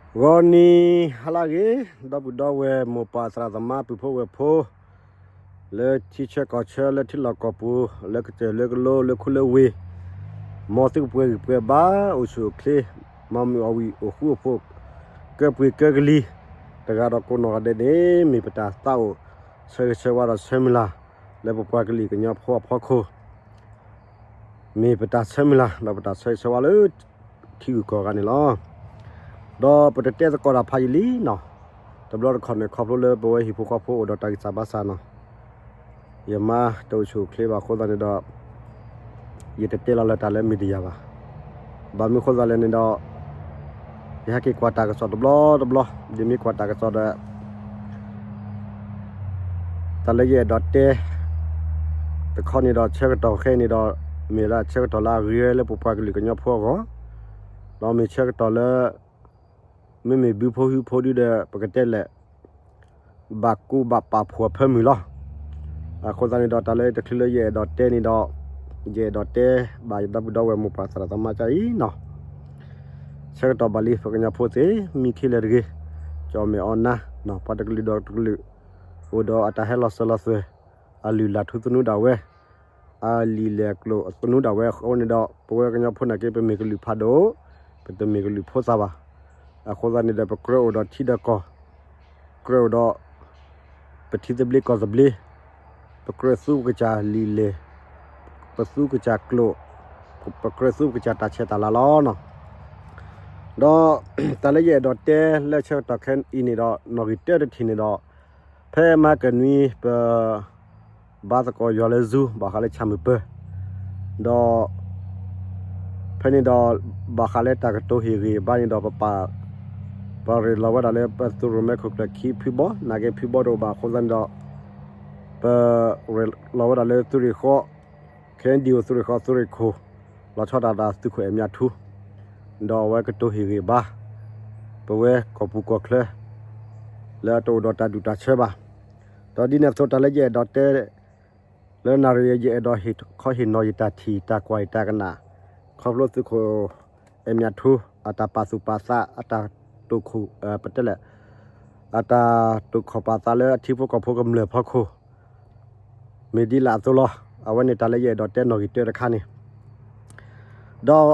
ဂီၤနံၤဟါလၢအဂ့ၤ, ဒီပုၢ်ဒီဝဲၢ်မိၢ်ပၢ်သရၣ်သမါပုၢ်ဖိဝဲၢ်ဖိ, လၢထံဆၢကီၢ်ဆၢ လၢထံလီၢ်ကီၢ်ပူၤ, လၢကစၢၢ်လၢကလိ လၢခိလၢဝ့ၢ်, မ်သုကပှဲၤဂံၢ်ပှဲၤဘါ အိၣ်ဆူၣ်အိၣ်ချ့, မ်မုၢ်အီၣ်ဝံၣ်အိၣ်ဃူအိၣ်ဖိး, ကၢပှ့ၤကၢကလံၤ, တဂၤဒီးကိးနီၢ်ဂၤဒဲးန့ၣ် မ့ၢ်ပတၢ်သးအိၣ်ဆၢဂ့ၤဆၢဝါဒီးဆၢမုၢ်လၢ်, လၢပပှၤကလုာ်ကညီဖိအဖီခိၣ် မ့ၢ်ပတၢ်ဆၢမုၢ်လၢ် ဒီးပတၢ်ဆၢဂ့ၤဆၢဝါလၢ ထံဂုၤကီၢ်ဂၤန့ၣ်လီၤ. ဒီးပတတဲသကိးတၢ်ဖးယံာ်လံနီၤ, တဘျီတခီၣ်န့ၣ် ခီဖျိလၢပဝဲဟံၣ်ဖိဃီဖိအိၣ်ဒီးတၢ်ဂံၢ်စၢ်ဘါစၢ်နီၤ, ယမါတအိၣ်ဆူၣ်အိၣ်ချ့ဘၣ်အဃိသတးန့ၣ်ဒီး ယတတဲလီၤလၢတၢ်လၢမ့ၢ်တယၤဘၣ်. ဘၣ်မနုၤအဃိသတးလဲၣ်န့ၣ်ဒီး ယဟဲက့ၤကွၢ်တၢ်ကစီၣ်တဘျီတဘျီ, ယမ့ၢ်ကွၢ်တၢ်ကစီၣ်ဒီး တၢ်လၢယအဲၣ်ဒိးတဲ တခီန့ၣ်ဒီး ဆၢကတီၢ်ခဲအံၤန့ၣ်ဒီး မ့ၢ်လၢဆၢကတီၢ်လၢအဂ့ၤလၢပပှၤကလုာ်ကညီဖိအဂီၢ်, ဒီးမ့ၢ်ဆၢကတီၢ်လၢ မ့မ့ၢ်ဘုဖိဟုဖိဒုဒီး ပကတဲလဲၣ် ဘၣ်ကူဘၣ်ပာ်ဖှိၣ်အဖၢမုၢ်လီၤ. အဃိသတးန့ၣ်ဒီး တၢ်လၢတချုးလၢယအဲၣ်ဒိးတဲန့ၣ်ဒီး ယအဲၣ်ဒိးတဲဘၣ်ယဒီပုၢ်ဒီဝဲၢ်မိၢ်ပၢ်သရၣ်သမါကါအံၤနီၤ, ဆၢကတီၢ်ဘၣ်လံ ပှၤကညီဖိသ့ၣ် မံခ့လဲၣ်တဂ့ၤ, ကၠီၣ်မဲာ်အီနါ, ပှၤတကလုာ်ဒီးတကလုာ် အိၣ်ဒီးအတၢ်ဟဲလီၤစၢၤလီၤသွဲၣ်, အလုၢ်အလၢ်ထူသနူဒၣ်ဝဲ, အလံာ်လဲၢ်ကျိာ်သနူဒၣ်ဝဲအဃိန့ၣ်ဒီး ပဝဲကညီဖိနာ်က့ ပမ့ၢ်ကလုာ်ဖးဒိၣ်, ပတမ့ၢ်ကလုာ်ဖိသၣ်ဘၣ်. အဃိသတးန့ၣ်ဒီး ပကြၢးအိၣ်ဒီးထံဒီးကီၢ်, ကြၢးအိၣ်ဒီး ပထံသဘျ့ကီၢ်သဘျ့, ပကြၢးသူပကစၢ်လံာ်လဲၢ်, ပသူကစၢ်ကျိာ်, ပကြၢးသူပကစၢ်တၢ်ဆဲးတၢ်လၤလီၤနီၤ. ဒီးတၢ်လၢယအဲၣ်ဒိးတဲလၢဆၢကတီၢ်ခဲအံၤန့ၣ်ဒီး နီၣ်ဂံၢ်တၢတထံၣ်န့ၣ်ဒီး ဖဲမဟါကနွံ ပ ဘါသကိးယွၤလၢ Zoom ဘၣ်ဃးလၢဆၣ်မုၢ်ပၢၤ, ဒီး ဖဲန့ၣ်ဒီး ဘၣ်ဃးလၢတၢ်ကတိၤဟ့ၣ်ဂံၢ်ဘါန့ၣ်ဒီး ပပာ် ပရ့ၣ်လီၤဝဲဒၣ်လၢ ပသုးရိၣ်မဲခိၣ်ကျၢၢ်ခံဖုဘီ နာ်က့ဖုဘီတအိၣ်ဘၣ်အဃိသတးန့ၣ်ဒီး ပရ့ၣ်လီၤဝဲဒၣ်လၢသုးရ့ၣ်ဃီ ခဲအံၤဒံးအိၣ်သုးရ့ၣ်ဃီ သုးရ့ၣ်ခိၣ် လီၤဆီဒၣ်တၢ်သုးခိၣ်အဲၣ်မၠးထူ ဒီးအဝဲကတိၤဟ့ၣ်ဂံၢ်ဘါ ပဝဲကီၢ်ပူၤကီၢ်ချၢ လၢအတအိၣ်ဒီးတၢ်ဒူၣ်တၢ်ဆၢဘၣ်. ဒီးဒ်န့ၣ်အသိးတၢ်လၢယအဲၣ်ဒိးတဲ လၢနၣ်ရံၣ်အံၤ ယအဲၣ်ဒိးဟ့ၣ်ခီဟ့ၣ်နီၤယတၢ်ထံၣ်တၢ်ကွၢ်ယတၢ်ကနၣ် ခီဖျိသုးခိၣ်အဲၣ်မၠးထူ အတၢ်ပာ်သူၣ်ပာ်သး အတၢ်တိာ်ခိၣ် ပတဲလဲၣ် အတၢ်တိာ်ခီၣ်ပာ်သးလၢအထံဖိကီၢ်ဖိကမျၢၢ်ဖီခိၣ် မ့ၢ်ဒ်လဲၣ်အသိးလီၤ. အဝဲန့ၣ်တၢ်လၢယအဲၣ်ဒိးတဲနီၣ်ဂံၢ်တၢတခါန့ၣ် ဒီး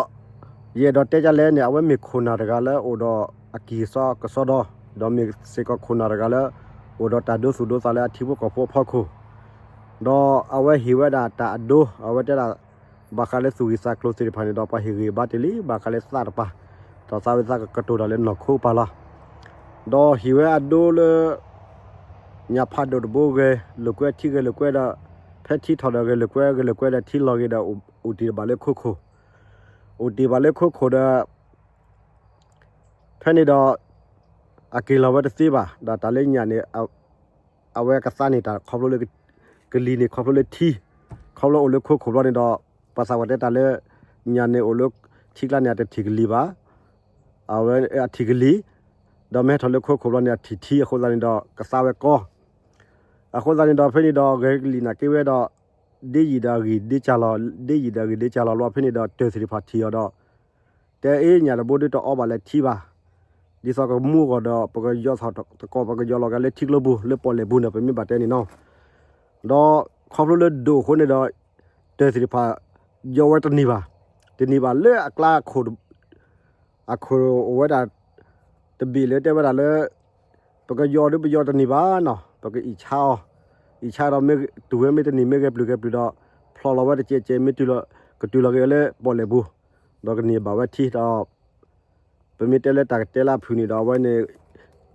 ယအဲၣ်ဒိးတဲဒ်လဲၣ်န့ၣ် အဝဲမ့ၢ်ခိၣ်နၢ်တဂၤလၢအိၣ်ဒီးအကံၢ်အစီကစီဒီ, ဒီးမ့ၢ်စ့ၢ်ကီးခိၣ်နၢ်တဂၤလၢ အိၣ်ဒီးတၢ်ဒိသူၣ်ဒိသးလၢအထံဖိကီၢ်ဖိအဖီခိၣ်, ဒီးအဝဲဟ့ၣ်ဝဲဒၣ်တၢ်အဒိ အဝဲတဲဒၣ် ဘၣ်ဃးလၢသူၣ်ဂံၢ်သးကျိၤသ့ၣ်တဖၣ်န့ၣ်ဒီး ပှၤဟ့ၣ်ဂံၢ်ဘါတ့ၢ်လံ ဘၣ်ဃးလၢသးတပၤ, ဒီးသးဝဲသးကကတိၤတၢ်လၢနီၢ်ခိပၤလီၤ. ဒီးဟ့ၣ်ဝဲအဒိလၢ ညၣ်ဖးဒိၣ်တဘိဂဲၤလိာ်ကွဲထံဂဲၤလိာ်ကွဲဒီး ဖဲထံထီၣ်ဒီးဂဲၤလိာ်ကွဲ ဂဲၤလိာ်ကွဲဒီးထံလီၤဂ့ၤဒီး အိၣ်တ့ၢ်ဘၣ်လၢခိခိၣ်, အိၣ်တ့ၢ်ဘၣ်လၢခိခိၣ်ဒီး ဖဲန့ၣ်ဒီး အက့ၤလီၤဝဲတသ့ဘၣ် ဒီးတၢ်လၢညၣ်န့ၣ် အဝဲကသါန့ၢ်တၢ်ခီဖျိလၢ ကလံၤန့ၣ် ခီဖျိလၢထံ, ခီဖျိအိၣ်လၢခိခိၣ်ဘျီန့ၣ်ဒီး ပှၤသးပှၢ်တဲတၢ်လၢ ညၣ်န့ၣ်အိၣ်လၢထံကျါန့ၣ် အတထံၣ်ကလံၤဘၣ်, အဝဲအထံၣ်ကလံၤ, ဒီးမ့ၢ်ဟဲထီၣ်လၢခိခိၣ်ဘျီန့ၣ် အထံၣ်ထံအဃိသတးန့ၣ်ဒီး ကသါဝဲကီ, အဃိသတးန့ၣ်ဒီး ဖဲန့ၣ်ဒီး ဂဲၤကလံၤနာ်က့ဝဲဒီး ဒ့ယံာ်ဒီးအဂံၢ်ဒ့ကၢ်လီၤ, ဒ့ယံာ်ဒီးအဂံၢ်ဒ့ကၢ်လီၤဘျီ ဖဲန့ၣ်ဒီး တၢၢ်သ့ၣ်တဖၣ်ထံၣ်အီၤဒီး တဲအ့ၣ် ညၣ်တဘိဒ်တအီဘၣ်လၢထံဘၣ်, ဒ်သိးကမူအဂီၢ်ဒီး ပကယီၤသကိး ပကယီၤလီၤက့ၤလၢထံကျိပူၤ လၢပီၣ်လဲၣ်ပူၤန့ၣ် ပမ့ၢ်ဘၣ်တဲန့ၣ်နီၤ, ဒီးခီဖျိလၢဒိၣ်အဃိန့ၣ်ဒီး တၢၢ်သ့ၣ်တဖၣ် ယီၤဝဲတန့ၢ်ဘၣ်, တန့ၢ်ဘၣ်လၢအကျါအခိၣ် အခိၣ်အိၣ်ဝဲဒၣ် တဘ့ၣ်လၢတဲဝဲဒၣ်လၢ ပကယီၤဒီးပယီၤတန့ၢ်ဘၣ်နီၤ, ပကအံၣ်ဆါအီၤ, အံၣ်ဆါဒီးမ့ၢ်တုၤဝဲမ့ၢ်တန့ၢ်မ့ၢ်ဂဲၤပျုၢ်ဂဲၤပျုၢ်ဒီး ဖျိးလီၤဝဲတကဲးကဲး မ့ၢ်တုၤလီၤက့ၤလၢပီၣ်လဲၣ်ပူၤ ဒီးကန့ၢ်ဘၣ်ဝဲထံဒီး ပမ့ၢ်တဲလၢတၢ်ကတဲလၢအဖုၣ်န့ၣ်ဒီး အဝဲန့ၣ်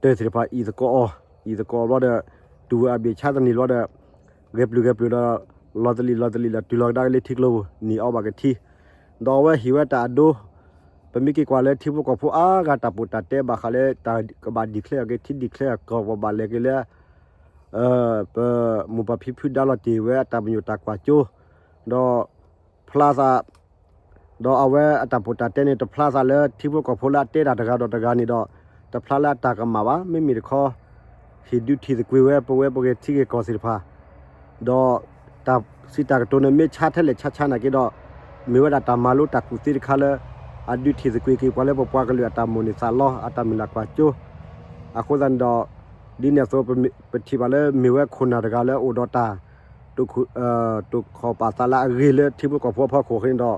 တၢၢ်သ့ၣ်တဖၣ်အံၣ်သကိးအီၤ, အံၣ်သကိးအီၤဘျီဒီး တုၤဝဲအဘ့ၣ်ဆါတန့ၢ်ဘျီဒီး ဂဲၤပျုၢ်ဂဲၤပျုၢ်ဒီး လီၤတလံာ်လီၤတလံာ်ဒီး တုၤလီၤကဒါက့ၤလၢထံကျိပူၤ န့ၢ်အီဘၣ်က့ၤထံ, ဒီးအဝဲဟ့ၣ်ဝဲတၢ်အဒိ, ပမ့ၢ်က့ၤကွၢ်လၢထံဖိကီၢ်ဖိအါဂၤတၢ်ပိာ်တၢ်တဲဘၣ်ဃးလၢတၢ်ကဘၣ် declare အီၤက့ၤထံ declare အီၤကီၢ် ပဘၣ်လဲၤက့ၤလၢ ပမိၢ်ပၢ်ဖံဖုဒါလီၤတ့ၢ်ဝဲအတၢ်ပညိၣ်တၢ်ကွၢ်စိ, ဒီး ဖျါသး, ဒီးအဝဲအတၢ်ပိာ်တၢ်တဲန့ၣ် တဖျါသးလၢထံဖိကီၢ်ဖိလၢအတဲတၢ်တဂၤဒီးတဂၤန့ၣ်ဒီး တဖျါလၢအတၢ်ကမၣ်ဘၣ်. မ့မ့ၢ်တခီ ဟ့ၣ်ဒုးထံၣ်သကွံာ်ဝဲ ပဝဲပဂဲၤထံဂဲၤကီၢ်သ့ၣ်တဖၣ်, ဒီးတၢ်စံးတၢ်ကတိၤန့ၣ် မ့ၢ်ဆါထဲလဲၣ်ဆါဆါနာ်က့ဒီး မ့ၢ်ဝဲဒၣ်တၢ်မၤလိတၢ်ကူၣ်သ့တခါလၢ ပ အဒုးထံၣ်သကွံာ်က့ၤပှၤလၢပပှၤကလုာ်အတၢ်မိၣ်န့ၢ်သးလီ အတၢ်မုၢ်လၢ်ကွၢ်စိ, အဃိသတးန့ၣ်ဒီး ဒ်န့ၣ်အသိး ပထံၣ်ဘၣ်လၢမ့ၢ်ဝဲခိၣ်နၢ်တဂၤလၢအိၣ်ဒီးတၢ် တိာ်ခီၣ်ပာ်သးလၢအဂ့ၤလၢထံဖိကီၢ်ဖိအဖီခိၣ်အဃိန့ၣ်ဒီး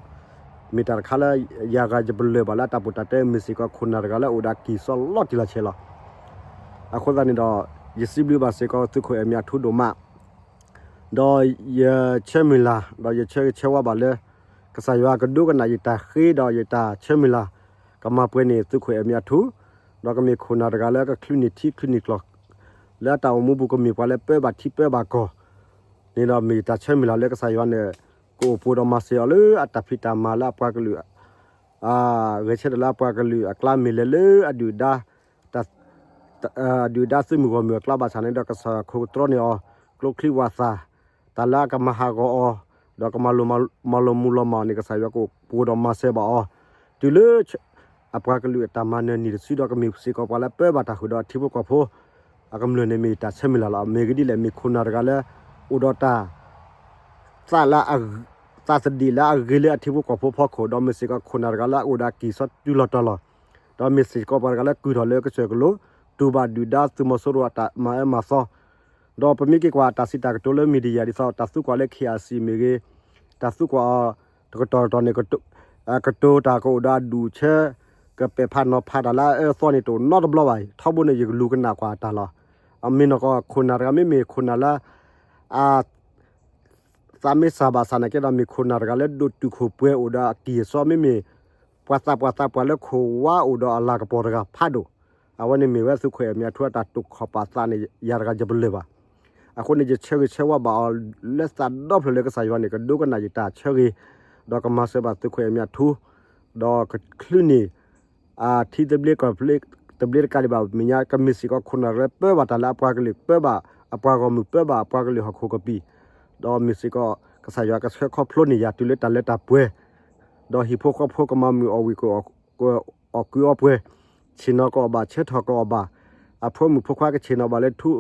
မ့ၢ်တၢ်တခါလၢ ယၤတဂၤယပလၢၢ်ဘၣ်လၢအတၢ်ပူၤတၢ်တဲ မ့ၢ်စ့ၢ်ကီးခိၣ်နၢ်တဂၤလၢအအိၣ်ဒီးအကံၢ်အစီလီၤတံၢ်လီၤဆဲးလီၤ. အဃိသတးန့ၣ်ဒီး ယစံးဘျုးဘၣ်စ့ၢ်ကီးသုးခိၣ်အဲၣ်မံအထူဒိၣ်မး ဒီးယဆၢမုၢ်လၢ် ဒီးယဆၢဂ့ၤဆၢဝါဘၣ်လၢ ကစၢ်ယွၤကဒိကနၣ်ယတၢ်ဃ့ဒီးယတၢ်ဆၢမုၢ်လၢ် ကမၤပှဲၤန့ၢ်သုးခိၣ်အဲၣ်မံအထူ, ဒီးကမ့ၢ်ခိၣ်နၢ်တဂၤလၢကချုးန့ၢ်ထံချုးန့ၢ်ကျီၢ် လၢအတၢ်အိၣ်မူပူၤကမ့ၢ်ပှၤလၢပၢဘၣ်ထံပၢဘၣ်ကီၢ် န့ၣ်ဒီးမ့ၢ်ယတၢ်ဆၢမုၢ်လၢ်လၢကစၢ်ယွၤန့ၣ် ကအိၣ်ပှဲၤဒီးမၤစၢၤအီၤလၢအတၢ်ဖံးတၢ်မၤလၢအပှၤကလုာ် ဂဲၤဆၢထၢၣ်လၢအပှၤကလုာ်အကျါမ့ၢ်လဲၤလၢအဒုၣ်ဒါ အဒုၣ်ဒါသုးမုၢ်ဂီၢ်မုၢ်အကျါဘၣ်ဆၣ်န့ၣ်ဒီး ကစၢ်ယွၤခိးကတြီန့ၢ်အီၤ ကျိချံဝၣ်သၣ် တၢ်လၢအကမၤဟးဂီၤအီၤ ဒီးကမၤလိၤမၤလိမူၤလီၤမၢ်အီၤန့ၣ် ကစၢ်ယွၤကအိၣ်ပှဲၤဒီးမၤစၢၤဘၣ်အီၤ တုၤလၢ အပှၤကလုာ်အတၢ်မၤနၢၤနံၣ်တစုဒီးကမ့ၢ်စ့ၢ်ကီးပှၤလၢပၢဘၣ်တၢ်ဃုာ်ဒီးထံဖိကီၢ်ဖိ အကမျၢၢ်န့ၣ်မ့ၢ်ယတၢ်ဆၢမုၢ်လၢ်လီၤ. မ့ၢ်ဂ့ၢ်ဒ်လဲၣ် မ့ၢ်ခိၣ်နၢ်တဂၤလၢ အိၣ်ဒီးတၢ် သးလၢ သးသဒံးလၢအဂ့ၤလၢအထံဖိကီၢ်ဖိဖီခိၣ် ဒီးမ့ၢ်စ့ၢ်ကီးခိၣ်နၢ်တဂၤလၢအအိၣ်ဒီးအကံၢ်အစီတုၤလီၤတီၤလီၤ. ဒီးမ့ၢ်စ့ၢ်ကီးပှၤတဂၤလၢကုၢ်ထီၣ်လၢကစၢၢ်ကလိ တူၢ်ဘၣ်ဒုၣ်ဒါသုးမီၤစိရိၤအတၢ်မၤအၢမၤသီ ဒီးပမ့ၢ်က့ၤကွၢ်တၢ်စံးတၢ်ကတိၤလၢ media ဒ်သိးတၢ်သံကွၢ်လၢ ခ့ၣ်အၣ်စံၣ် မ့ၢ်ဂ့ၤ, တၢ်သံကွၢ်အီၤ တကတီၢ်တကတီၢ်န့ၣ် ကတိၤတၢ်ကအိၣ်ဒီးအဒူၣ်အဆၢ ကပဲာ်ဖးနီၤဖးတၢ်လၢအအၢအသီန့ၣ် တအိၣ်နီတဘျီဘၣ်. ထီဘိန့ၣ် ယကလူၤကနၣ်ကွၢ်တၢ်လီၤ. အမ့ၢ်နီၢ်ကီၢ်ခိၣ်နၢ်တဂၤ မ့မ့ၢ်ခိၣ်နၢ်လၢ အ သးမ့ၢ်စၢ်ဘၣ်ဆၣ်နာ်က့ဒီး မ့ၢ်ခိၣ်နၢ်တဂၤလၢဒိၣ်တုာ်ခိၣ်ပှဲၤအိၣ်ဒီးအကံၢ်အစီ မ့မ့ၢ် ပှၤသးပှၢ်သးပှၢ်လၢခိၣ်ဝါအိၣ်ဒီးအလၤကပီၤတဂၤဖးဒိၣ်. အဝဲန့ၣ်မ့ၢ်ဝဲသုးခိၣ်အဲၣ်မံအထူအတၢ်တိာ်ခီၣ်ပာ်သးန့ၣ် ယၤတဂၤယပလၢၢ်ဘၣ်. အဃိန့ၣ် ယဆၢဂ့ၤဆၢဝါဘၣ်အီၤလၢသးဒီဖျၢၣ်လၢကစၢ်ယွၤန့ၣ် ကဒိကနၣ်ယတၢ်ဆၢဂ့ၤ, ဒီးကမၤစၢၤဘၣ်သုးခိၣ်အဲၣ်မံအထူ ဒီးကချုးန့ၢ် အထံသဘျ့ကီၢ်သဘျ့တကးဒံးဘၣ် မဲာ်ညါကမ့ၢ်စ့ၢ်ကီးခိၣ်နၢ်လၢပၢဘၣ်တၢ်လၢအပှၤကလုာ် ပၢဘၣ်အပှၤဂီၢ်မုၢ် ပၢဘၣ်အပှၤကလုာ်ဟီၣ်ခိၣ်ကပံာ်, ဒီးမ့ၢ်စ့ၢ်ကီး ကစၢ်ယွၤကဆှၢခီဖျိန့ၢ်ယၤတုၤလၢတၢ်လၢတၢ်ပှဲၤ, ဒီးဟံၣ်ဖိဃီဖိကမၤမုာ်အီၣ်ဝံၣ် ကအီၣ်ကုအီပှဲၤ, ဆ့ၣ်နီၤကအီၣ်ဘၣ် ဆၢထီၣ်ကအီၣ်ဘၣ်, အဖိမုၣ်ဖိခွါကဆ့ၣ်နီၤဘၣ်လၢထူ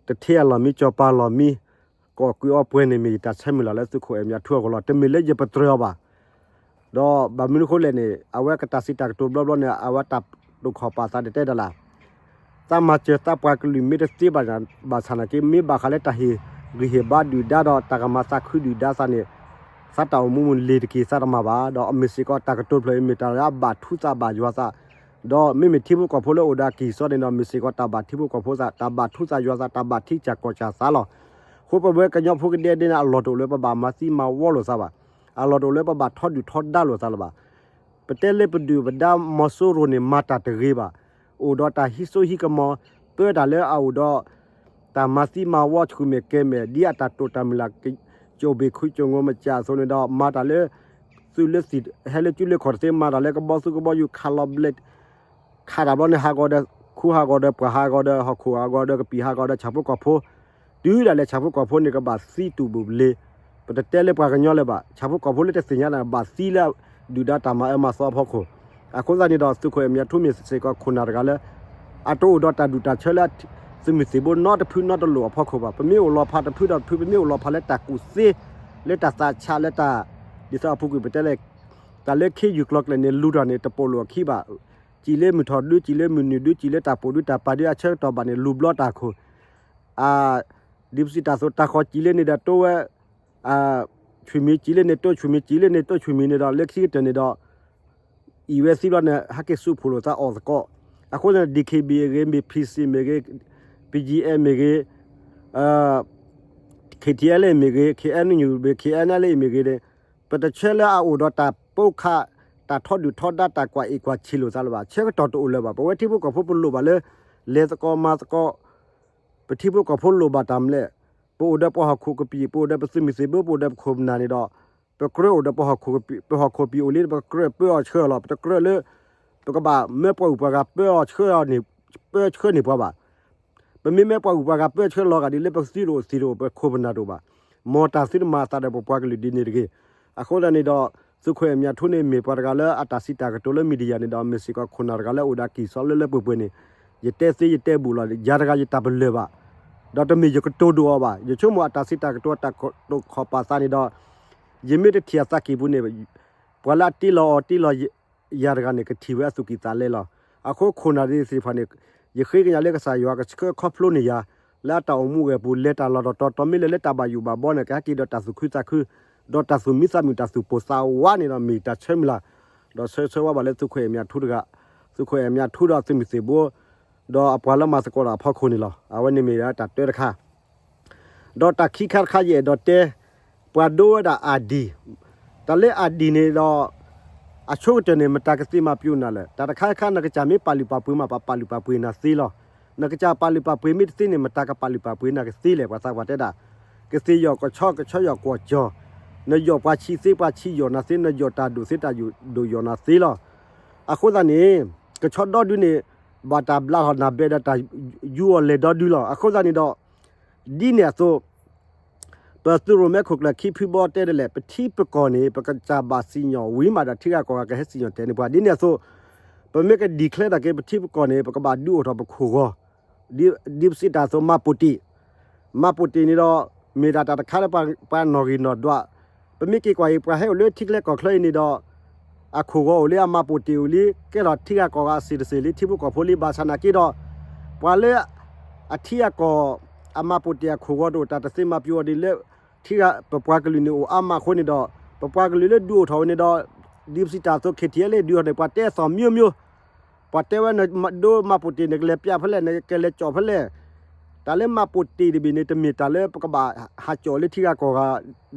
တထ့အလီၢ်မံ ကၠီၤပၤလီၢ်မံ ကအီၣ်ကုအီပှဲၤန့ၣ် မ့ၢ်ယတၢ်ဆၢမုၢ်လၢ်လၢသုးခိၣ်အဲၣ်မံအထူအဂီၢ်လီၤ. တမ့ၢ်လၢယပတြၢၤအီၤဘၣ်. ဒီးဘၣ်မနုၤအဃိလဲၣ်န့ၣ် အဝဲကတၢ်စံးတၢ်ကတိၤဘျီဘျီန့ၣ် အဝဲတၢ်တိာ်ခီၣ်ပာ်သးတတဲတၢ်လၢ သးမၤစၢၤသးပှၤကလုာ်မ့ၢ်တသ့ဘၣ်ဆၣ်နာ်က့ မ့ၢ်ဘၣ်ဃးလၢတၢ်ဟ့ၣ်ဂံၢ်ဟ့ၣ်ဘါဒုၣ်ဒါဒီးတၢ်ကမၤသးခုဒုၣ်ဒါသးန့ၣ် သးတၢ်အိၣ်မူမ့ၢ်လ့ၤတက့ၢ် သးတမၤဘၣ်. ဒီးအမ့ၢ်စ့ၢ်ကီးတၢ်ကတိၤတဖျၢၣ်အံၤ မ့ၢ်တၢ်လၢအဘၣ်ထူသးဘၣ်ယွၤသး ဒီးမ့မ့ၢ်ထံဖိကီၢ်ဖိလၢအိၣ်ဒီးအကံၢ်အစီန့ၣ်ဒီး မ့ၢ်စ့ၢ်ကီးတၢ်ဘၣ်ထံဖိကီၢ်ဖိသး တၢ်ဘၣ်ထူသးယွၤသး တၢ်ဘၣ်ထံကစၢ်ကီၢ်ကစၢ်သးလီၤ. အဃိပဝဲကညီဖိကဒဲဒဲန့ၣ် အလီၢ်တအိၣ်လၢပဘၣ်မၤသံမၤဝီလိာ်သးဘၣ်. အလီၢ်တအိၣ်လၢပဘၣ်ထီဒုၣ်ထီဒါလိာ်သးလၢၤဘၣ်. ပတဲလၢပဒုၣ်ပဒါမီၤစိရိၤန့ၣ် မၤတၢ်တဂ့ၤဘၣ်. အိၣ်ဒီးတၢ်ဟံးစိဟံးကမီၤ ပၢတၢ်လၢအအိၣ်ဒီး တၢ်မၤသံမၤဝီဆူၣ်မဲာ်ကဲၤမဲာ် ဒ်အတၢ်တိာ်တၢ်မုၢ်လၢ် ကၠိၣ်ဘ့ၣ်ခုကၠိၣ်ငိၤမစၢ်အသိးန့ၣ်ဒီး မၤတၢ်လၢ သုးလၢသံၣ် ဟဲလၢကၠူလၢခီၣ်တသ့ မၤတၢ်လၢကဘီသူကဘီယူၤ ခးလီၤဘျဲး ခးတၢ်ဘျီန့ၣ် ဟးဂီၤဒီး ခူဟးဂီၤဒီးပှၤဟးဂီၤဒီးဟီၣ်ခိၣ်ဟးဂီၤဒီးကပံာ်ဟးဂီၤဒီးဆၣ်ဖိကီၢ်ဖိ တုၤဒၣ်လဲာ်ဆၣ်ဖိကီၢ်ဖိန့ၣ် ကဘၣ်သံတူၢ်ဘၣ်လ့ၤ. ပတတဲလၢပှၤကညီလၢၤဘၣ်. ဆၣ်ဖိကီၢ်ဖိလၢတသ့ၣ်ညါန့ၣ် ဘၣ်သံလၢဒုၣ်ဒါတၢ်မၤအၢမၤသီအဖီခိၣ်. အဃိသတးန့ၣ်ဒီး သုးခိၣ်အဲၣ်မံအထူမ့ၢ်စ့ၢ်ကီးခိၣ်နၢ်တဂၤလၢ အတအိၣ်ဒီးတၢ်ဒူၣ်တၢ်ဆၢလၢ သုးမုၢ်သံၣ်ဘိနီတဖုနီတလိာ်အဖီခိၣ်ဘၣ်. ပမ့ၢ်အိၣ်လီၤဖးတဖုဒီးတဖု ပမ့ၢ်အိၣ်လီၤဖးလၢတၢ်ကူၣ်သ့ လၢတၢ်သးဆးလၢတၢ် ဒ်သိးအပူၤကွံာ်ပတဲလၢ တၢ်လၢခ့ယုၢ်ကျီၤကျဲၤန့ၣ် လူၤတၢ်န့ၣ် တပိာ်လိာ်အခံဘၣ်. စံးလၢမုၢ်ထီၣ်ဒု စံးလၢမုၢ်နုာ်ဒု စံးလၢတၢ်ပာ်ဒုတၢ်ပာ်ဒုအဆၢကတီၢ်ဘၣ်န့ၣ် လူၤဘျီတၢ်ခိၣ် ဒ်ပစံးတၢ်သိး တၢ်ဃီၤစံးလၢန့ၣ်ဒီးတိဝဲ ဆွေမျိုး စံးလၢန့ၣ်တိ ဆွေမျိုး စံးလၢန့ၣ်တိ ဆွေမျိုး န့ၣ်ဒီး လၢခံကတၢၢ်န့ၣ်ဒီး အံၤဝဲသံဘျီန့ၣ် ဟဲက့ၤစူးဖှိၣ်လိာ်သးအီၣ်သကိး. အဃိန့ၣ် DKBA မ့ၢ်ဂ့ၤ PC မ့ၢ်ဂ့ၤ BGF မ့ၢ်ဂ့ၤ KTLA မ့ၢ်ဂ့ၤ KNU မ့ၢ် KNLA မ့ၢ်ဂ့ၤန့ၣ် ပတဆၢလၢအအိၣ်ဒီးတၢ်ပိာ်ခး တၢ်ထီဒုၣ်ထီဒါ တၢ်ကွၢ်အ့ၣ်ကွၢ်ဆံးလိာ်သးလၢၤဘၣ်. ဆၢကတီၢ်တအိၣ်လၢၤဘၣ်. ပဝဲထံဖိကီၢ်ဖိပလိၣ်ဘၣ်လၢ လဲၤသကိးမၤသကိး ပထံဖိကီၢ်ဖိလိၣ်ဘၣ်တၢ်မနုၤလဲၣ်. ပအိၣ်ဒီးပဟီၣ်ခိၣ်ကပံာ် ပအိၣ်ဒီးပသုးမုၢ်သံၣ်ဘိ ပအိၣ်ဒီးပခိၣ်ပနၢ်န့ၣ်ဒီး ပကြၢးအိၣ်ဒီးပဟီၣ်ခိၣ်ကပံာ် ပဟီၣ်ခိၣ်ပံာ်အိၣ်လံ ပကြၢးပၢအီၤဆှၢအီၤလီၤ. ပတကြၢးလၢ ပကဘၣ်မၢပှၤအုၣ်ပှၤဂၤပၢအီၤဆှၢအီၤန့ၣ် ပၢဆှၢန့ၢ်ပှၤဘၣ်. ပမ့ၢ်မၢပှၤအုၣ်ပှၤဂၤပၢဆှၢလီၤဂာ်ဒ်လၢပသုးတအိၣ်သံးတအိၣ် ပခိၣ်ပနၢ်တအိၣ်ဘၣ်. မ်တၢ်သုတမၤအသးဒီးပပှၤကလုာ်ဒ်န့ၣ်တဂ့ၤ. အဃိသတးန့ၣ်ဒီး သုးခိၣ်အဲၣ်မံၤအထူန့ၣ် မ့ၢ်ပှၤတဂၤလၢအတၢ်စံးတၢ်ကတိၤလၢ media န့ၣ်ဒီး မ့ၢ်စ့ၢ်ကီးခိၣ်နၢ်တဂၤလၢအိၣ်ဒီးအကံၢ်စီလၢလၢပှဲၤပှဲၤန့ၣ် ယတဲသ့ယတဲဘူးလီၤ. ယၤတဂၤယတၢ်ပလၢၢ်ဘၣ်. ဒီးတမ့ၢ်ယကတိၤဒိၣ်အီၤဘၣ်. ယဆိကမိၣ်အတၢ်စံးတၢ်ကတိၤအတၢ်တိာ်ခီၣ်ပာ်သးန့ၣ်ဒီး ယမ့ၢ်တထံၣ်အသးကံၢ်ပူၤန့ၣ် ပှၤလၢအတ့လီၤအီၤတ့လီၤယၤတဂၤန့ၣ် ကထံၣ်ဝဲအသူၣ်ကံၢ်သးလဲလီၤ. အဃိခိၣ်နၢ်သ့ၣ်တဖၣ်န့ၣ် ယဃ့ကညးလၢကစၢ်ယွၤကဆှၢခီဖျိန့ၢ်ယၤ လၢအတၢ်အိၣ်မူအိၣ်ဂဲၤအပူၤ လဲၤတၢ်လီၢ်တတီၤတီၤ မ့ၢ်လဲၤလၢတၢ်ဘၣ်ယိၣ်ဘၣ်ဘီန့ၣ် ကဟဲက့ၤဒီးတၢ်သူၣ်ခုသးခု ဒီးတၢ်သူၣ်မံသးမုာ် တၢ်သူၣ်ပိၢ်သးဝးန့ၣ်ဒီး မ့ၢ်တၢ်ဆၢမုၢ်လၢ် ဒီးဆၢဆၢဝါဘၣ်လၢသုးခိၣ်အဲၣ်မၠးထူတဂၤ, သုးခိၣ်အဲၣ်မၠးထူဒီးသုးမုၢ်သံၣ်ဘိ ဒီးအပှၤလၢမၤသကိးတၢ်အဖီခိၣ်န့ၣ်လီၤ. အဝဲန့ၣ်မ့ၢ်ဒၣ်တၢ်တၢတခါ ဒီးတၢ်ခံခါတခါယအဲၣ်ဒိးတဲ ပှၤဒိဝဲဒၣ် ID, တၢ်လၢ ID န့ၣ်ဒီး အဆိကတၢၢ်န့ၣ် မတၤကသ့မၤပျိနၤလဲၣ်. တၢ်တခါခါ နကစၢ်မ့ၢ်ပာ်လုၢ်ပာ်ပှ့ၤမး ပပာ်လုၢ်ပာ်ပှ့ၤနၤသ့လီၤ. နကစၢ်ပာ်လုၢ်ပာ်ပှ့ၤမ့ၢ်တသ့န့ၣ် မတၤကပာ်လုၢ်ပာ်ပှ့ၤနၤကသ့လဲၣ်. ပှၤသးပှၢ်တဲဒၣ် ကသ့ယီၢ်ကဆီ ကဆီယီၢ်ကွီၢ်ကၠီၢ်, နယီၢ်ပှၤဆံးသ့ပှၤဆံးယီၢ်နၤသ့, နယီၢ်တၢ်ဒိၣ်သ့တၢ်ဒိၣ်ယီၢ်နၤသ့လီၤ. အဃိသတးန့ၣ် ကဆီဒီဒုန့ၣ် ဘၣ်တၢ်ဘျးထီၣ်နၢ်ဘဲဒီးတၢ်ယူအီၤလဲၤဒီဒုလီၤ. အဃိသတးန့ၣ်ဒီး ဒ်န့ၣ်အသိး ပသုးရိၣ်မဲခိၣ်ကျၢၢ်ခံဖုဘီတဲဒ်လဲၣ် ပထံပကီၢ်န့ၣ် ပကစၢ်ဘၣ်စံၣ်ညီၣ်ဝံၤမးဒီး ထံဂၤကီၢ်ဂၤကဟဲစံၣ်ညီၣ်တဲာ်န့ၢ်ပှၤ ဒ်န့ၣ်အသိး ပမ့ၢ်က declare ထီၣ်က့ၤ ပထံပကီၢ်န့ၣ် ပကဘၣ်ဒုးအိၣ်ထီၣ်ပခိၣ်ဂီၤ, ဒ်ပစံးတၢ်အသိး မၤပိာ်တံၢ်, မၤပိာ်တံၢ်န့ၣ်ဒီး မ့ၢ်ဒၣ်တၢ်တခါလၢပှၤနီၣ်ဂံၢ်နီၣ်ဒွး, ပမ့ၢ်က့ၤကွၢ်အံၤ ပှၤဟဲအိၣ်လၢထံကျဲကီၢ်ချၢအံၤန့ၣ်ဒီး အခိၣ်ဂီၤအိၣ်လံ အမၤပိာ်တံၢ်အိၣ်လံ ကဲထီၣ်ထံဂၤကီၢ်ဂၤအစံၣ်တစ့ၣ်လံ ထံဖိကီၢ်ဖိလံ ဘၣ်ဆၣ်နာ်က့ဒီး ပှၤလၢ အထံအကီၢ် အမၤပိာ်တံၢ်အခိၣ်ဂီၤတအိၣ် တၢ်တသ့မၤပျိအီၤဒ်လၢ ထံဂၤ ပပှၤကလုာ်န့ၣ်အိၣ်အါမးအဃိန့ၣ်ဒီး ပပှၤကလုာ်လၢဒုးအိၣ်ထီၣ်ဝဲန့ၣ်ဒီး ဒ်ပစံးတၢ်အသိး KTLA ဒုးအိၣ်ထီၣ်န့ၣ် ပှၤတဲအသီၣ်မံမံ, ပှၤတဲဝဲ နဒိမၤပိာ်တံၢ် နကလဲၤပျးဖဲလဲၣ် နကလဲၤကၠီၣ်ဖဲလဲၣ်, တၢ်လၢမၤပိာ်တံၢ်တဘ့ၣ်န့ၣ် တမ့ၢ်တၢ်လၢပကဘၣ်ဟးကၠီၣ်လၢထံဂၤကီၢ်ဂၤ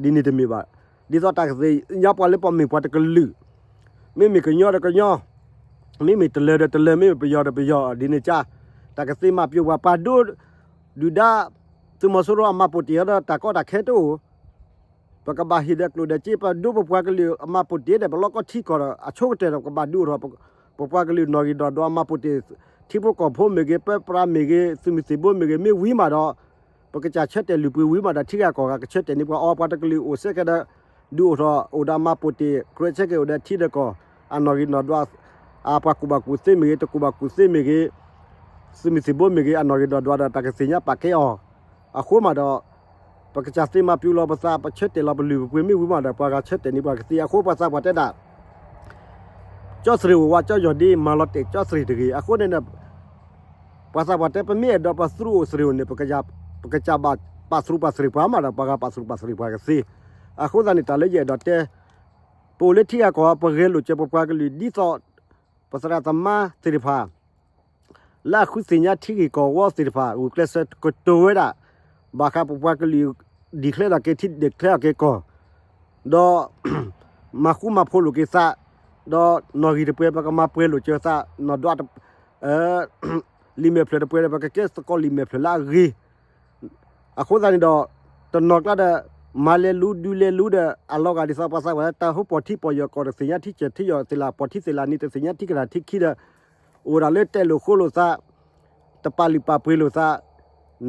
ဒ်န့ၣ်တမ့ၢ်ဘၣ်. ဒ်သိးတၢ်ကသ့ၣ်ညါပှၤလၢပမ့ၢ်ပှၤတကလုာ် မ့မ့ၢ်ကညီဒီးကညီ, မ့မ့ၢ်တလၢၤဒီးတလၢၤ, မ့မ့ၢ်ပယီၤဒီးပယီၤ ဒ်န့ၣ်ကါ, တၢ်ကသ့မၤပျိပှၤ ပှၤဒိ ဒုၣ်ဒါ သုးမီၤစိရိၤအမၤပိာ်တံၢ်အီၤဒီး တၢ်ကီတၢ်ခဲတအိၣ်, ပကဘၣ်ဟ့ၣ်ဒီးကျိၣ်ဒီးစ့ ပဒိပပှၤကလုာ်အမၤပိာ်တံၢ်ဒီး ပလီၢ်ကီၢ်ထံကီၢ်ဒီး အဆိကတၢၢ်ဒီး ပကဘၣ်ဒုးအိၣ်ထီၣ် ပပှၤကလုာ်နီၣ်ဂံၢ်နီၣ်ဒွးအမၤပိာ်တံၢ်, ထံဖိကီၢ်ဖိမ့ၢ်ဂ့ၤ, ပၢပြးမ့ၢ်ဂ့ၤ, သုးမုၢ်သံၣ်ဘိမ့ၢ်ဂ့ၤ, မ့ၢ်ဝံၤမးဒီး ပကစၢ်ဆၢတဲာ်လုၢ်ပှ့ၤဝံၤမးဒီး ထံဂၤကီၢ်ဂၤကဆၢတဲာ်န့ၢ်ပှၤအီၤ ပှၤတကလုာ်အိၣ်စ့ၢ်ကီးဒီး ဒုးအိၣ်ထီၣ် အိၣ်ဒီးအမၤပိာ်တံၢ် ကြၢးဆၢက့ၤအိၣ်ဒီးထံဒီးကီၢ် အနီၣ်ဂံၢ်နီၣ်ဒွး အပှၤကူၣ်ဘၣ်ကူၣ်သ့မ့ၢ်ဂ့ၤ, တကူၣ်ဘၣ်ကူၣ်သ့မ့ၢ်ဂ့ၤ, သုးမုၢ်သံၣ်ဘိမ့ၢ်ဂ့ၤ အနီၣ်ဂံၢ်နီၣ်ဒွးဒီး တၢ်ကသ့ၣ်ညါပာ်ကဲအီၤ, အဃိမးဒီး ပကစၢ်သ့မၤပျိလီၤပသး ပဆၢတဲာ်လီၤပလုၢ်ပပှ့ၤမ့ၢ်ဝံၤမးဒီး ပှၤဂၤဆၢတဲာ်န့ၢ်ပှၤကသ့ အဃိပှၤသးပှၢ်တဲဒၣ် ကၠီသရံးအိၣ်ဝး ကၠီယီၢ်ဒ့ မၤလီၤတဲာ်ကၠီသရံးတဂ့ၤ. အဃိန့ၣ်ဒီး ပှၤသးပှၢ်တဲ ပမ့ၢ်အဲၣ်ဒိးပသရူးအိၣ်သရံးအိၣ်န့ၣ် ပကစၢ်ဘၣ်ပာ်သရူးပာ်သရံးပှၤမးဒီး ပှၤဂၤပာ်သရူးပာ်သရံးပှၤကသ့. အဃိသတးန့ၣ် တၢ်လၢယအဲၣ်ဒိးတဲ ပအိၣ်လၢထံဂၤကီၢ်ဂၤ ပဂဲၤလိာ်စၢၤပပှၤကလုာ် ဒ်သိး ပသရၣ်သမါသ့ၣ်တဖၣ် လၢအဃုသ့ၣ်ညါထံဂ့ၢ်ကီၢ်ဝီသ့ၣ်တဖၣ် ဂုာ်ကျဲးစၢးကတိၤဝဲဒၣ် ဘၣ်ဃးပပှၤကလုာ် declare ထီၣ်က့ၤထံ declare ထီၣ်က့ၤကီၢ် ဒီး မၤဃူမၤဖိးလိာ်က့ၤသး, ဒီးနီၣ်ဂံၢ်တပှဲၤ ပကမၤပှဲၤလိာ်စၢၤသး, နီၢ်ဒွး လံာ်မဲာ်ဖျၢၣ်တပှဲၤဒီး ပကကဲသကိးလံာ်မဲာ်ဖျၢၣ်လၢအဂ့ၤ. အဃိသတးန့ၣ်ဒီး တနီၤကျါဒီး မၤလဲၤလူ ဒုးလဲၤလူဒီး အလီၤဂာ်ဒ်သိးပှၤသးပှၢ်လၢ တၢ်ဟိပီၢ်ထံပီၢ်ယီၢ် ကီၢ်တသ့ၣ်ညါထံ ကၠဲၢ်ထံယီၢ်သ့ၣ်လၣ် ပီၢ်ထံသ့ၣ်လၣ်နံၤ တသ့ၣ်ညါထံကတၢၢ်ထံခံဒီး အိၣ်ဒၣ်လၢတဲာ်လိာ်ဃိလိာ်သး, တပာ်လုၢ်ပာ်ပှ့ၤလိာ်သး,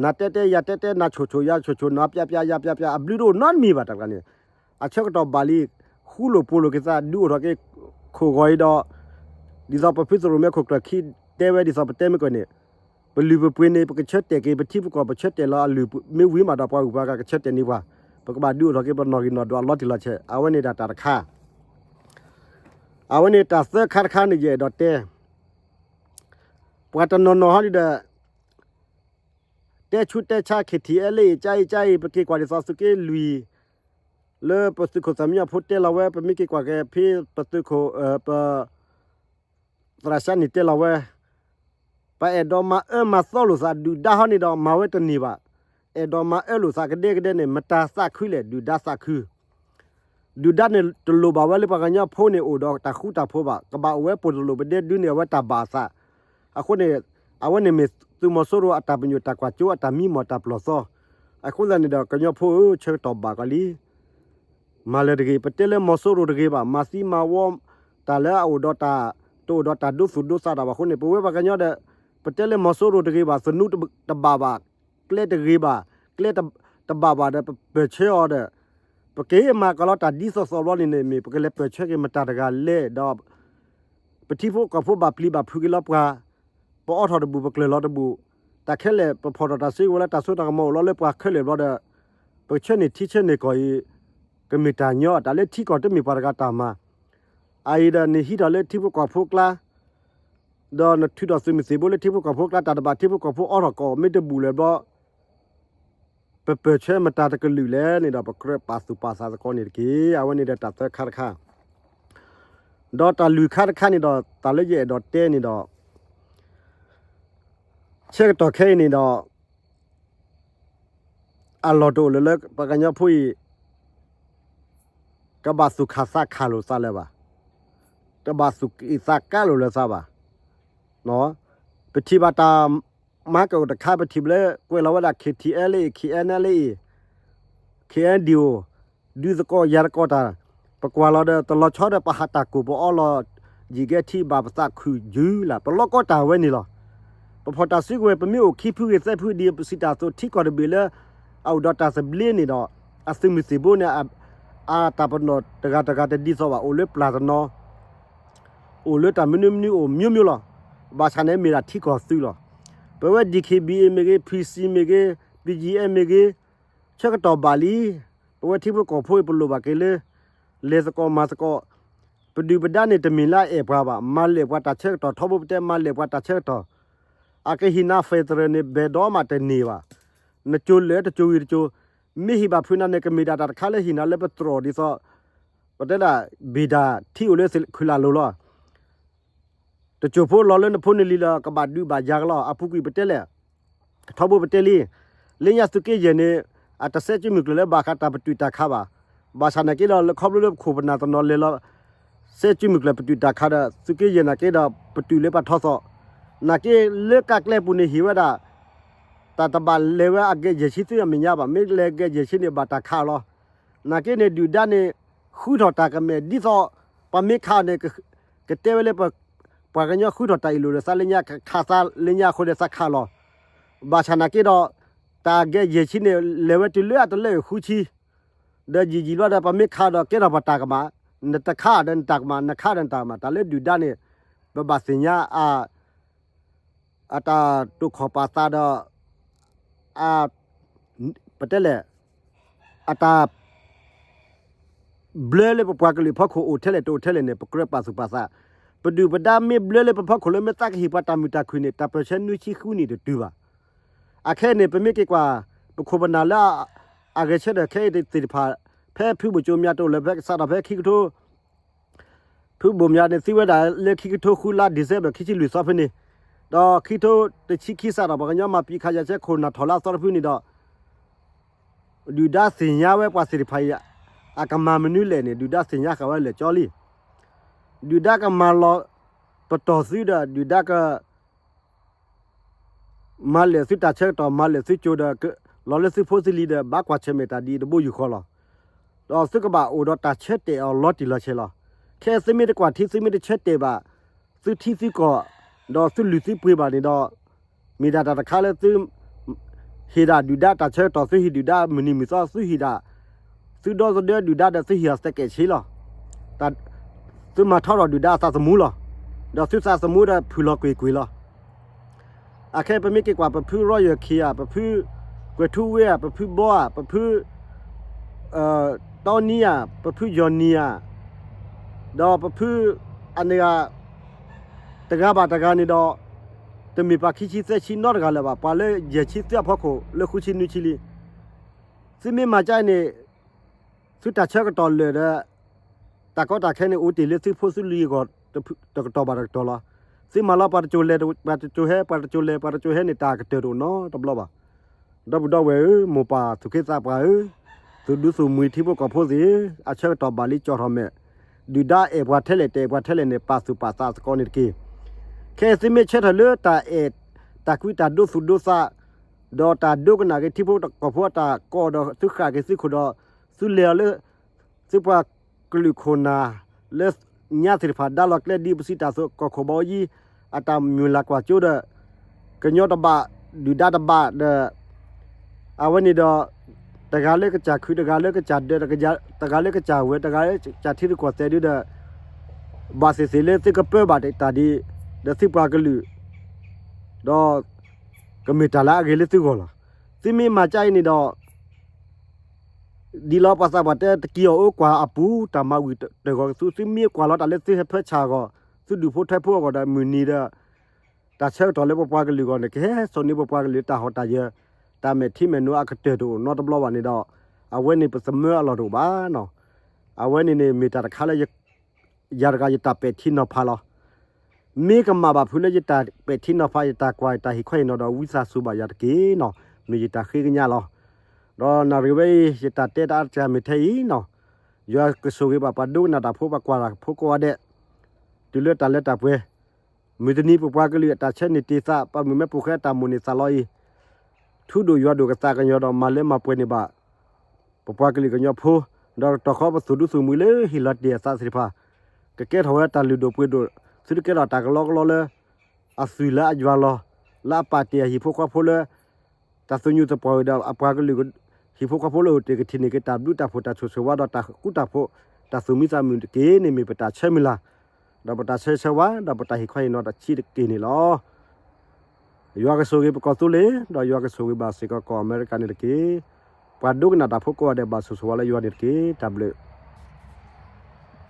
နၤတဲတဲယၤတဲတဲ နၤဆိၣ်ဆိၣ်ယၤဆိၣ်ဆိၣ် နၤပျးပျးယၤပျးပျး အဘျုးတအိၣ်နီတမံၤဘၣ် တၢ်ကျါန့ၣ် အဆၢကတီၢ်ဘၣ်လံ, ဃူလိာ်ဖိးလိာ်က့ၤသး ဒုးအိၣ်ထီၣ်က့ၤခိၣ်ဂီၤအံၤဒီး ဒ်သိးပဖုသရိၣ်မဲခိၣ်ကျၢၢ်ခံ တဲဝဲဒ်သိးပတဲမ့ၢ်ကီးန့ၣ် ပလုၢ်ပပှ့ၤန့ၣ် ပကဆၢတဲာ်က့ၤ ပထံပကီၢ် ပဆၢတဲာ်လီၤအလုၢ်မ့ၢ်ဝံၤမးဒီး ပှၤဂုၤပှၤဂၤကဆၢတဲာ်န့ၢ်ပှၤ, ပကဘၣ်ဒုးအိၣ်ထီၣ်က့ၤ ပနီၣ်ဂံၢ်နီၣ်ဒွးလီၤတံၢ်လီၤဆဲး အဝဲန့ၣ်ဒၣ်တၢ်တခါ, အဝဲန့ၣ်တၢ်သၢခါတခါန့ၣ် ယအဲၣ်ဒိးတဲ ပှၤတနီၤနီၤဟီဒ်ဒီး တဲဆူတဲဆါ KTLA အံၤ ကါအံၤ ကါအံၤ ပက့ၤကွၢ်ဒ်သိးသုးက့လွံၢ် လၢပသုးခိၣ်သၣ်မံညီၤဖိတဲလီၤဝဲ ပမ့ၢ်က့ၤကွၢ်က့ၤဖဲပသုးခိၣ် ပ သရၣ်စၢ်န့ၣ်တဲလီၤဝဲ, ပအဲၣ်ဒိးမၤအၢမၤသီလိာ်သး ဒုၣ်ဒါဟီန့ၣ်ဒီး မၤဝဲတန့ၢ်ဘၣ်. အဲၣ်ဒိးမၤအၢလိာ်သးကဒဲကဒဲန့ၣ် မတၤသးခုလဲၣ် ဒုၣ်ဒါသးခု ဒုၣ်ဒါန့ၣ်တလိၣ်ဘၣ်ဝဲလၢပှၤကညီဖိန့ၣ် အိၣ်ဒီးတၢ်ဃူတၢ်ဖိးဘၣ်, ကဘၣ်အိၣ်ဝဲပိာ်တလိာ်ပဒဲဒုန့ၣ် အဝဲတၢ်ဘၣ်အသး. အဃိန့ၣ် အဝဲန့ၣ်မ့ၢ်သုးမီၤစိရိၤအတၢ်ပညိၣ်တၢ်ကွၢ်စိအတၢ်မံမီၢ်တၢ်ပျီၢ်သီ. အဃိသတးန့ၣ်ဒီး ကညီဖိဧၢ ဆၢကတီၢ်ဘၣ်ကီးလံ. မၤလၢၤတဂ့ၤ, ပတဲလၢမီၤစိရိၤတဂ့ၤဘၣ်, မၤသံမၤဝီ တၢ်လၢအအိၣ်ဒီးတၢ် တအိၣ်ဒီးတၢ်ဒိသူၣ်ဒိသးတၢ်ဘၣ်အဃိန့ၣ် ပဝဲပှၤကညီဒီး ပတဲလၢမီၤစိရိၤတဂ့ၤဘၣ်, သနူတဘၣ်ဘၣ်, ကျဲတဂ့ၤဘၣ်, ကျဲတဘၣ်ဘၣ်ဒီး ပပၢၢ်ဆၢအီၤဒီး ပက့ၤမၤကီးလီၤတၢ်ဒ်သိးသိးဘျီန့ၣ်န့ၣ် မ့ၢ်ပကလဲၤပၢၢ်ဆၢက့ၤမတၤတဂၤလဲၣ်ဒီး ပထံဖိကီၢ်ဖိဘၣ်ပျံၤဘၣ်ဖုးက့ၤလီၤပှၤ, ပအိးထီၣ်တဘူၣ် ပကျၢၤလီၤတဘူၣ်, တၢ်ခဲလၢာ် ပဖီၣ်ထီၣ်တၢ်စုကဝဲၤလၢတၢ်စိတၢ်ကမီၤအိၣ်လီၤလၢပှၤခဲလၢာ်ဘျီဒီး ပကဆၢန့ၢ်ထံဆၢန့ၢ်ကီၢ်အံၤ ကမ့ၢ်တၢ်ညီ, တၢ်လၢထံကီၢ်တမ့ၢ်ပှၤတဂၤတၢ်မၤ. အအံၤဒီးနဟံးထီၣ်လၢထံဖိကီၢ်ဖိကျါ, ဒီးနထုးထီၣ်သုးမုၢ်သံၣ်ဘိလၢထံဖိကီၢ်ဖိကျါ တၢ်တဘၣ်ထံဖိကီၢ်ဖိအီထီၣ်ကီး မ့ၢ်တဘူၣ်လၢၤဘျီ ပပၢၢ်ဆၢမတၤတကလုာ်လဲၣ်န့ၣ်ဒီး ပကြၢးပာ်သူၣ်ပာ်သးသကိးန့ၣ်တက့ၢ်. အဝဲန့ၣ်ဒီးတၢ်သၢခါတခါ, ဒီးတၢ်လွံၢ်ခါတခါန့ၣ်ဒီး တၢ်လၢယအဲၣ်ဒိးတဲန့ၣ်ဒီး ဆၢကတီၢ်ခဲအံၤန့ၣ်ဒီး အလီၢ်တအိၣ်လၢၤလၢပှၤကညီဖိအံၤ ကဘၣ်သူၣ်ခၣ်သးခၣ်လိာ်သးလၢၤဘၣ်, ကဘၣ်သူၣ်က့ၣ်သးကါလိာ်လၢၤသးဘၣ်. ပထံၣ်ဘၣ်တၢ်မၤကအိၣ်တခါ ပထံၣ်ဘၣ်လၢကွဲးလီၤဝဲဒၣ် KTLA KNLA KNDO ဒုးသကိးယၤသကိးတၢ်, ပကွၢ်လီၤဒီးတလီၤဆီဒီး ပဟးတၢ်ကိၢ်ပအီလီၤ ယံာ်ကဲထံဘၣ်ပသးခုၣ်ယုၢ်လၢ် ပလီၢ်ကီတၢ်ဝဲန့ၣ်လီၤ. ပဖီၣ်တၢ်စုကဝဲၤ ပမ့ၢ်အိၣ်ခံဖုဂ့ၤသၢဖုဒ်ပစံးတၢ်အသိး ထံကီၢ်တဘ့ၣ်လၢ အအိၣ်ဒီးတၢ်သဘျ့န့ၣ်ဒီး အသုးမုၢ်သံၣ်ဘိန့ၣ် အတၢ်ပနီၣ်တဂၤတဂၤတဒ်သိးဘၣ် အိၣ်လၢပျၢ်တနီၤ အိၣ်လၢတၢ်မနုၤမနုၤအိၣ်မျိုးမျိုးလီၤ. ဘၣ်ဆၣ်န့ၣ်မ့ၢ်ဒၣ်ထံကီၢ်သုးလီၤ. ပဝဲ DKBA မ့ၢ်ဂ့ၤ PC မ့ၢ်ဂ့ၤ BGF မ့ၢ်ဂ့ၤ ဆၢကတီၢ်ဘၣ်လံ. ပဝဲထံဖိကီၢ်ဖိအံၤ ပလိၣ်ဘၣ်က့ၤလၢ လဲၤသကိးမၤသကိး, ပဒုၣ်ပဒါန့ၣ် တမ့ၢ်လၢအအဲၣ်ပှၤဘၣ်, မၤလဲၣ်ပှၤတၢ်ဆၢကတီၢ် ထီဘိပတဲ မၤလဲၣ်ပှၤတၢ်ဆၢကတီၢ်, အကဟ့ၣ်နၤ federal န့ၣ် ဘဲၣ်ဒီးမးတန့ၢ်ဘၣ်. နကၠိၤလၢတကၠိၤဂ့ၤတကၠိၤ, မ့ၢ်ဟ့ၣ်ဘၣ်ဖုးနၤန့ၣ် ကမ့ၢ်ဒၣ်တၢ်တခါလၢဟ့ၣ်နၤလၢပတြီၢ်ဒ်သိး ပတဲဒၣ် ဘ့ၣ်ဒၣ်ထံအိၣ်လၢခုၣ်လၢ်လိၤလီၤ. တစိၢ်ဖိလီၤလၢနဖိနလံၤလၢကဘၣ်ဒုးဘၣ်ယၤကလီၤ. အပူၤကွံာ်ပတဲလဲၣ်, ထီဘိပတဲလံ, လၢညါသုးက့ယဲၢ်န့ၣ် အတစဲးကၠံမုၢ်ကျၢၢ်လၢဘၣ်ဃးတၢ်ပတုာ်တၢ်ခးဘၣ်. ဘၣ်ဆၣ်နာ်က့ဒီး လၢခီဖျိလၢပခိၣ်ပနၢ်တနီၤလဲၤလီၤ စဲးကၠံမုၢ်ကျၢၢ်ပတုာ်တၢ်ခးဒီး သုးက့ယဲၢ်နာ်က့ဒီး ပတုာ်လၢပှၤထီသီၣ်, နာ်က့လၢကးကျဲပူၤန့ၣ်ဟ့ၣ်ဝဲဒၣ် တၢ်တဘၣ်လဲၤဝဲအကဲယဲၢ်ဆံသုးအမဲာ်ညါဘၣ်, မ့ၢ်လဲၤကဲယဲၢ်ဆံန့ၣ် ဘၣ်တၢ်ခးအီၤလီၤ. နာ်က့န့ၣ် ဒုၣ်ဒါန့ၣ် ဃုထီၣ်တၢ်ကမဲာ်ဒ်သိး ပှၤမ့ၢ်ခးအီၤန့ၣ် ကတဲဝဲလၢ ပှၤကညီဃုထီၣ်တၢ်အ့ၣ်လိာ်ဒီးသးလၢညါ ခးသးလၢညါအဃိဒီးသးခးလီၤ. ဘၣ်ဆၣ်နာ်က့ဒီး တၢ်ကဲယဲၢ်ဆံန့ၣ် လဲၤဝဲတုၤလၢအတလၢအဃုဆံ ဒီးယံာ်ယံာ်လီၤဒီး ပမ့ၢ်ခးဒီးကဲထီၣ်ပတၢ်ကမၣ်, နတခးဒီးနတၢ်ကမၣ် နခးဒီးနတၢ်ကမၣ်, တၢ်လၢဒုၣ်ဒါန့ၣ် ပဘၣ်သ့ၣ်ညါ အတၢ်တိာ်ခီၣ်ပာ်သးဒီး အ ပတဲလဲၣ် အတၢ် ဘျၢလၢပပှၤကလုာ်ဖီခိၣ်အိၣ်ထဲလဲၣ်တအိၣ်ထဲလဲၣ်န့ၣ် ပကြၢးပာ်သူၣ်ပာ်သး, ပဒုၣ်ပဒါမ့ၢ်ဘျၢလၢပဖီခိၣ်လၢမ့ၢ်သးကဟ့ၣ်ပှၤတၢ်မုာ်တၢ်ခုၣ်န့ၣ် တၢ်ပၢၢ်ဆၢနွံဆံဃုနံၣ်တတုၤဘၣ်. အခဲအံၤန့ၣ် ပမ့ၢ်က့ၤကွၢ် ပခိၣ်ပနၢ်လၢ အဂဲၤဆၢထၢၣ်ခဲအံၤသ့ၣ်တဖၣ် ဖဲဖုဘိၣ်ကၠိမၠါတအိၣ်လၢၤ ဖဲကစးထီၣ်ဖဲခံကထိ ဖုဘိၣ်မၠါန့ၣ် သံဝဲဒၣ်လၢခံကထိဃုလါ December ခံဆံလွံၢ်သီဖဲန့ၣ်, ဒီးခံကထိတဆံခံစးထီၣ် ပှၤကညီမၤပံးခးယၤဆဲခိၣ်နၢ်ထီၣ်လၢအသီတဖုန့ၣ်ဒီး ဒုၣ်ဒါသ့ၣ်ညါဝဲပှၤသ့ၣ်တဖၣ်အံၤ အကမၤမနုၤလဲၣ်န့ၣ် ဒုၣ်ဒါသ့ၣ်ညါဃာ်ဝဲလၢာ်ကၠီလံ. ဒုၣ်ဒါကမၤလီၤပတီၢ်သုဒီး ဒုၣ်ဒါက မၤလဲၣ်သုတၢ်ဆၢကတီၢ် မၤလဲၣ်သုကၠိဒီး လီၤလၢသုဖိသုလံၤဒီး ဘၣ်ကွၢ်ဆၢၣ်မဲာ်တၢ်ဒ်တဘိယူၢ်ဃီလီၤ. ဒီးသုကဘၣ်အိၣ်ဒီးတၢ်ဆၢတဲာ်အီၤလီၤတံၢ်လီၤဆဲးလီၤ. ခဲသုမ့ၢ်တကွၢ်ထံ သုမ့ၢ်တဆၢတဲာ်ဘၣ် သုထံသုကီၢ် ဒီးသုလုၢ်သုပှ့ၤဘၣ်န့ၣ်ဒီး မ့ၢ်ဒၣ်တၢ်တခါလၢသု ဟ့ၣ်ဒၣ်ဒုၣ်ဒါတၢ်ဆၢကတီၢ် သုဟ့ၣ်ဒုၣ်ဒါမုၢ်နံၤမုၢ်သီ သုဟ့ၣ်ဒၣ် သုဒီသဒၢဒုၣ်ဒါဒီး သုဟ့ၣ်အီၤသကဲးဆ့လီၤ. သုမၤထီထီၣ်ဒုၣ်ဒါအသးသမူလီၤ. ဒီးသုသးသမူဒီးဖုၣ်လီၤကွ့ၢ်ကွ့ၢ်လီၤ. အခဲပမ့ၢ်က့ၤကွၢ် ပဖုရီယၢၢ်ခံဂၤ ပဖုကွဲၤထူဝ့ဧါ ပဖုဘီဧါ ပဖုတီနံဧါ ပဖုယီၢ်နံၣ်ဧါ ဒီးပဖုအန့ၣ်ဂၤ တဂၤဘၣ်တဂၤန့ၣ်ဒီး တမ့ၢ်ပှၤခံဆံသၢဆံနီတဂၤလၢၤဘၣ် ပှၤလၢယဲၢ်ဆံသၢအဖီခိၣ်လၢဃုဆံနွံဆံလံ. သုမ့ၢ်မၤကၢအံၤန့ၣ် သုတၢ်ဆၢကတီၢ်လၢာ်ဒီး တၢ်ကီတၢ်ခဲန့ၣ် အိၣ်တ့ၢ်လၢသုဖိသုလံၤအဂီၢ် တကတီၢ်ဘၣ်တကတီၢ်လီၤ. သုမၤလီၤပှၤတစိၤလဲၤ ပှၤတစိၤဟဲ ပှၤတစိၤလဲၤ ပှၤတစိၤဟဲန့ၣ် တၢ်ကတၢၢ်တအိၣ်နီတဘျီဘၣ်. ဒီပုၢ်ဒီဝဲၢ်ဧၢ, မိၢ်ပၢ်သူၣ်က့သးပှၢ်ဧၢ, သုးဒူသုးမှံၤထံဖိကီၢ်ဖိသ့ၣ်ဧၢ, အဆၢကတီၢ်ဘၣ်လံကၠီၣ်ထီၣ်မဲာ်, ဒုၣ်ဒါအဲၣ်ပှၤထဲလဲၣ် တအဲၣ်ပှၤထဲလဲၣ်န့ၣ် ပာ်သူၣ်ပာ်သးသကိးန့ၣ်တက့ၢ်. ခဲအံၤသုမ့ၢ်ဆၢထၢၣ်လၢတၢ်အဲၣ် တၢ်ကွံတၢ်ဒိသူၣ်ဒိသး ဒီးတၢ်ဒိကနၣ်က့ၤထံဖိကီၢ်ဖိအတၢ်ကိးဒီး သုဃၣ်က့ၤသုခိၣ်ဒီး သုလဲၤအီၤလၢ သုပှၤကလုာ်ခိၣ်နၢ် လၢညါသ့ၣ်တဖၣ်ဒါလီၤကျဲဒ်ပစံးတၢ်အသိး ကီၢ်ခိၣ်ဘီယံၤ အတၢ်မုၢ်လၢ်ကွၢ်စိဒီး ကညီတဘၣ် ဒုၣ်ဒါတဘၣ်ဒီး အဝဲန့ၣ်ဒီး တဂၤလၢကစၢ်ခု တဂၤလၢကစၢ်ဒၢး တဂၤလၢကစၢ်ဝဲ တဂၤလၢကစၢ်ထံရူၢ်ကီၢ်သဲးဒုဒီး ဘၣ်သ့ၣ်သ့ၣ်လၢသုကပၢဘၣ်တၢ်ဒ် ဒီးသုပှၤကလုာ် ဒီး ကမ့ၢ်တၢ်လၢအဂ့ၤလၢသုဂီၢ်လီၤ. သုမ့ၢ်မၤကၢအံၤန့ၣ်ဒီး ဒ်လီၤပှၤသးပှၢ်တဲ တက့ၤအီၤအိၣ်ကွၢ်အပူၤ တၢ်မၤဝံၤတၢ်ဂီၤကသူ သုမ့ၢ်ကွၢ်လီၤတၢ်လၢသုဟဲဖၢဆၣ်အဂီၢ် သုဒုးဖိထၢဖိအဂီၢ်ဒီး မုၢ်နံၤဒီး တၢ်ဆၢကတီၢ်လၢပပှၤကလုာ်အဂီၢ်န့ၣ် ကဟဲစိာ်န့ၢ်ပပှၤကလုာ်တၢ်ဟီၣ်တၢ်ယၢၤ တၢ်မဲာ်ထံမဲာ်နိအကတၢၢ်တအိၣ်နီတဘျီဘၣ်န့ၣ်ဒီး အဝဲန့ၣ်ပသမၢအလီၢ်တအိၣ်ဘၣ်နီၤ. အဝဲန့ၣ်န့ၣ် မ့ၢ်တၢ်တခါလၢ ယၤတဂၤယတၢ်ပဲာ်ထံနီၤဖးလီၤ. မ့ၢ်ကမၣ်ဘၣ်ဖုးလၢယတၢ်ပဲာ်ထံနီၤဖး ယတၢ်ကွၢ်ယတၢ်ဟ့ၣ်ခီဟ့ၣ်နီၤဒီး ဝံသးစူၤဘၣ်ယၤတက့ၢ်နီၤ, မ့ၢ်ယတၢ်ဃ့ကညးလီၤ. ဒီးနၣ်ရံၣ်ဝဲအံၤ ယတၢ်တဲတၢ်အါတက့ၢ်မ့ၢ်ထဲအံၤနီၤ, ယွၤကဆိၣ်ဂ့ၤဘၣ်ပှၤဒိကနၣ်တၢ်ဖိ ပှၤကွၢ်တၢ်ဖိကိးဂၤဒဲး, တုၤလၢတၢ်လၢတၢ်ပှဲၤ, မုၢ်တနံၤပပှၤကလုာ်အတၢ်ဆၢန့ၢ်တ့ၢ်သး ပှၤမုၢ်မ့ၢ်ပိာ်ဃဲအတၢ်မိၣ်န့ၢ်သးလီအံၤ, ထူဒိၣ်ယွၤဒိၣ်ကသးကညီၤဒီး မၤလၢမၤပှဲၤန့ၢ်ဘၣ် ပပှၤကလုာ်ကညီဖိ, ဒီးတကတီၢ်ဃီပသူၣ်ဒူသးမုာ်လၢဟ့ၣ်လီၤတ့ၢ်အသးသ့ၣ်တဖၣ်, ကကဲထီၣ်ဝဲတၢ်လုၢ်ဒိၣ်ပှ့ၤဒိၣ်, သုတကဲထီၣ်တၢ်ကလီကလီလၢ အသွံၣ်လၢအယွၤလီၤ, လၢအပာ်တ့ၢ်အဟံၣ်ဖိဃီဖိလၢ တၢ်သူၣ်ညူၣ်သပှၢ်ဝံၤဒီး အပှၤကလုာ် ဟံၣ်ဖိဃီဖိလၢအိၣ်တ့ၢ်ကထံၣ်န့ၢ်က့ၤတၢ်ဘျုးတၢ်ဖှိၣ်တၢ်ဆိၣ်ဂ့ၤဝါဒီးတၢ်ဃူတၢ်ဖိး တၢ်သူၣ်မံသးမုာ်တက့ၢ်န့ၣ် မ့ၢ်ပတၢ်ဆၢမုၢ်လၢ်, ဒီးပတၢ်ဆၢဆၢဝါ ဒီးပတၢ်ဟ့ၣ်ခီဟ့ၣ်နီၤတဆံးတက့ၢ်န့ၣ်လီၤ. ယွၤကဆိၣ်ဂ့ၤပကီၢ်သူလ့ၤ ဒီးယွၤကဆိၣ်ဂ့ၤဘၣ်စ့ၢ်ကီးကီၢ်အမဲရကၤန့ၣ်တက့ၢ်. ပှၤဒိကနၣ်တၢ်ဖိကိးဂၤဒဲးဘၣ်ဆိၣ်ဂ့ၤဝါလၢယွၤန့ၣ်တက့ၢ်. တၢ်ဘျုး